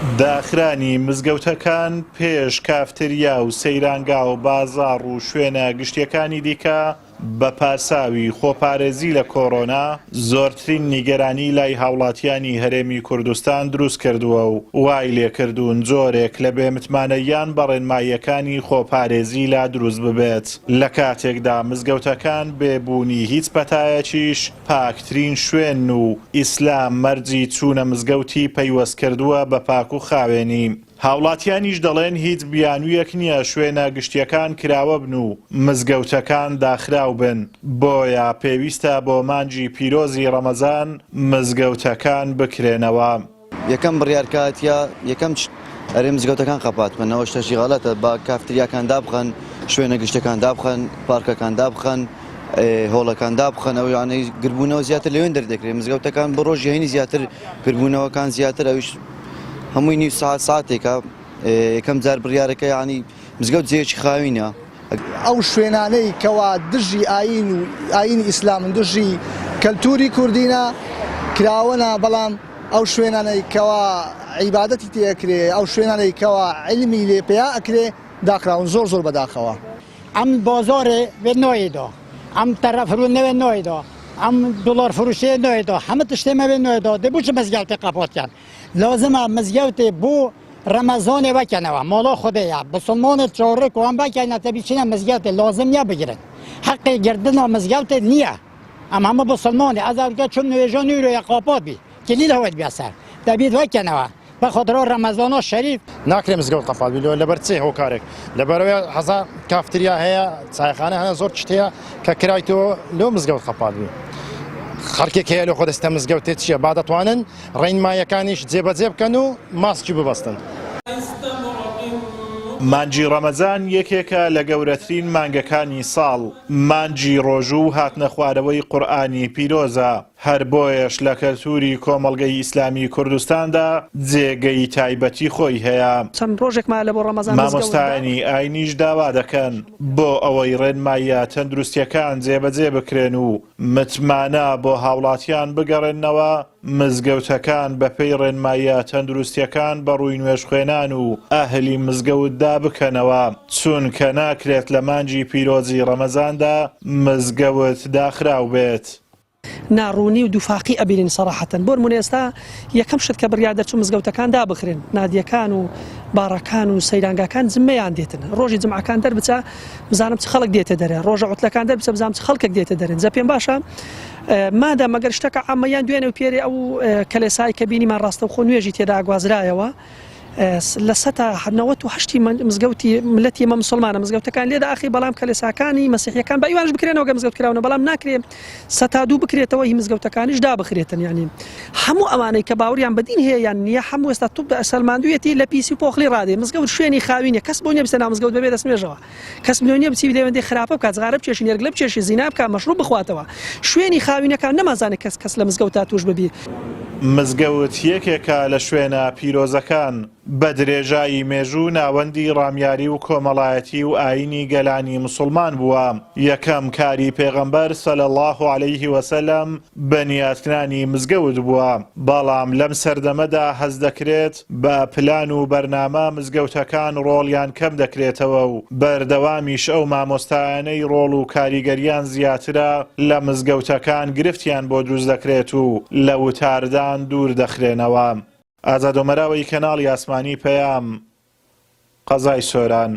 داخرانی مزگەوتەکان پێش کافتریا و سەیرانگا و بازاڕ و شوێنە گشتیەکانی دیکە بە پاساوی خۆپارێزی لە کۆرۆنا زۆرترین نیگەرانی لای هاوڵاتیانی هەرێمی کوردستان دروست کردووە و وای لێکردوون جۆرێک لە بێمتمانەییان بە ڕێنماییەکانی خۆپارێزی لا دروست ببێت لە کاتێکدا مزگەوتەکان بێ بوونی هیچ پەتایەکیش پاکترین شوێنن و ئیسلام مەرجی چوونە مزگەوتی پەیوەست کردووە بە پاک و خاوێنی. هاوڵاتیانیش دەڵێن هیچ بیانوویەک نییە شوێنە گشتییەکان کراوە بن و مزگەوتەکان داخراو بن، بۆیە پێویستە بۆ مانگی پیرۆزی ڕەمەزان مزگەوتەکان بکرێنەوە. یەکەم بڕیار کە هاتیە یەکەم شت ئەرێ مزگەوتەکان قەپات بکەن ئەوە شتەکی غەڵەتە با کافتریاکان دابخەن شوێنە گشتەکان دابخەن پارکەکان دابخەن هۆڵەکان دابخەن ئەو یانەی گربوونەوە زیاتر لەوێن دەردەکرێت مزگەوتەکان بۆ ڕۆژی هەینی زیاتر گربوونەوەکان زیاتر ئەویش هەمووی نیو ساعت ساعتێکە یەکەم جار بڕیارەکە یانی مزگەوت جێیەکی خاوینە. ئەو شوێنانەی کەوا دژی ئایین و ئایینی ئیسلامن دژی کەلتوری کوردینە کراوەنە بەڵام ئەو شوێنانەی کەوا عیبادەتی تێ ئەکرێ ئەو شوێنانەی کەوا عیلمی لێ پەیا ئەکرێ داخراون زۆر زۆر بەداخەوە. ئەم بازارێ وێ نایێ دا ئەم تەرە فرۆنە وێ نایێ دا ئەم دۆلار فروشێ نایێ دا هەمە تشتێ مە وێ نایێ دا دێ بۆ چ مزگەوتێ قەپات کەن لازمە مزگەوتێ بۆ ڕەمەزانێ وەکەنەوە ماڵا خودێیە بسڵمانێ چاڕێ کو ئەم بەکەنە تەبی چنە مزگەوتێ لازم نییە بگرن حەقێ گردنا مزگەوتێ نییە ئەم هەموو بسڵمانێ ئەز ئەوکە چوم نوێژا نویرۆیە قاپات بی کلیل هەوەت بیە سەر دەبیت وەکەنەوە بە خاترا ڕەمەزانا شەریف. ناکرێ مزگەوت قەفال بی لۆ لەبەر چ هۆکارێک لەبەرئەوەی هەزار کافتریا هەیە چایخانە هەیە زۆر شت هەیە کە کرایتەوە لۆ مزگەوت قەپات بی خەڵکێک هەیە لۆ خۆ دەستە مزگەوتێ چییە با دەتوانن ڕێنماییەکانیش جێبەجێ بکەن و ماسکی ببەستن. مانگی ڕەمەزان یەکێکە لە گەورەترین مانگەکانی ساڵ، مانگی ڕۆژوو و هاتنەخوارەوەی قورئانی پیرۆزە، هەر بۆیەش لە کەلتووری کۆمەڵگەی ئیسلامی کوردستاندا جێگەی تایبەتی خۆی هەیە. چەند ڕۆژێک مایە لە بۆ ڕەمەزان مزگەوت دا. مامۆستایانی ئاینیش داوا دەکەن بۆ ئەوەی ڕێنماییە تەندروستییەکان جێبەجێ بکرێن و متمانە بۆ هاوڵاتیان بگەڕێننەوە، مزگەوتەکان بەپێی ڕێنماییە تەندروستییەکان بەڕووی نوێژخوێنان و ئەهلی مزگەوتدا بکەنەوە، چونکە ناکرێت لە مانگی پیرۆزی ڕەمەزاندا مزگەوت داخراو بێت. ناڕوونی و دووفاقی ئەبینین سەراحەتەن بۆنمونە ئێستا یەکەم شت کە بڕیار دەرچوو مزگەوتەکان دابخرێن نادیەکان و باڕەکان و سەیرانگاکان جمەیان دێتن ڕۆژی جمعەکان دەربچە بزانم چ خەڵک دێتە دەرێ ڕۆژە عوتلەکان دەربچە بزانم چ خەڵکێک دێتە دەرێن جا پێم باشە مادام مەگەر شتەکە عامە یان دوێنێ و پێرێ ئەو کەلێسای کە بینیمان ڕاستەوخۆ نوێژی تێدا گوازرایەوە لە سەتا 98 مزگەوتی ملەتی ئێمە مسلمانە مزگەوتەکان لێدا ئاخی بەڵام کەلێساکانی مەسیحیەکان بە ئیوانش بکرێنەوە گە مزگەوت کراونە بەڵام ناکرێ سەتا دوو بکرێتەوە هی مزگەوتەکانیش دابخرێتن یعنی هەموو ئەوانەی کە باوەڕیان بە دین هەیە یان نییە هەموو ئێستا توب سەلماندوویەتی لە پیسی و پۆخلی ڕادێ مزگەوت شوێنی خاوینە کەس بۆ نییە بچێتە ناو مزگەوت بەبێ دەستنوێژەوە کەس بۆ نییە بچی لێوەندی خراپە بکات جغارە بکێشی نێرگلە بکێشی زینا بکات مەشروب بخواتەوە شوێنی خاوینەکان نەمازانێت کەس کەس لە مزگەوتا توش ببی. مزگەوت یەکێکە لە شوێنە پیرۆزەکان، بە درێژایی مێژوو ناوەندی ڕامیاری و کۆمەڵایەتی و ئایینی گەلانی موسڵمان بووە، یەکەم کاری پێغەمبەر صلی اللە علیه وسلم بنیاتنانی مزگەوت بووە، بەڵام لەم سەردەمەدا هەست دەکرێت بە پلان و بەرنامە مزگەوتەکان ڕۆڵیان کەم دەکرێتەوە و بەردەوامیش ئەو مامۆستایانەی ڕۆڵ و کاریگەریان زیاترە لە مزگەوتەکان گرفتیان بۆ دروست دەکرێت و لە وتاردان دوور دەخرێنەوە. ئازاد ئۆمەراوەی کەناڵی ئاسمانی پەیام، قەزای سۆران.